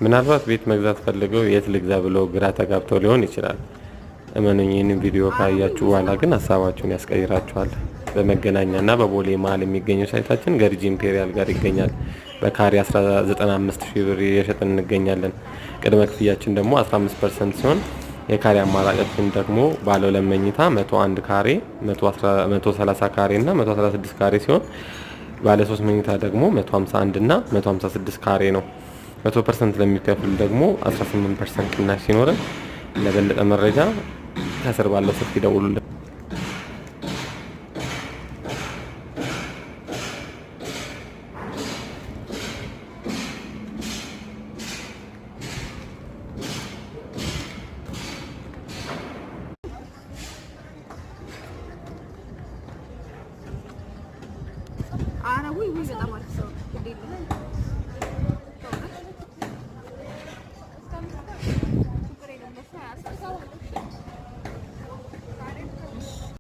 ምናልባት ቤት መግዛት ፈልገው የት ልግዛ ብለው ግራ ተጋብተው ሊሆን ይችላል። እመኑኝ፣ ይህንን ቪዲዮ ካያችሁ በኋላ ግን ሀሳባችሁን ያስቀይራችኋል። በመገናኛና በቦሌ መሀል የሚገኘው site ኣችን ገርጂ ኢምፔሪያል ጋር ይገኛል። በካሬ 95 ሺህ ብር እየሸጥን እንገኛለን። ቅድመ ክፍያችን ደግሞ 15% ሲሆን የካሬ አማራጫችን ደግሞ ባለ ሁለት መኝታ 101 ካሬ፣ 130 ካሬ እና 116 ካሬ ሲሆን ባለ 3 መኝታ ደግሞ 151 እና 156 ካሬ ነው። 100% ለሚከፍል ደግሞ 18% ቅናሽ ሲኖረን ለበለጠ መረጃ ከስር ባለው ስልክ ይደውሉልን። ኧረ ውይ ውይ፣ በጣም አሪፍ።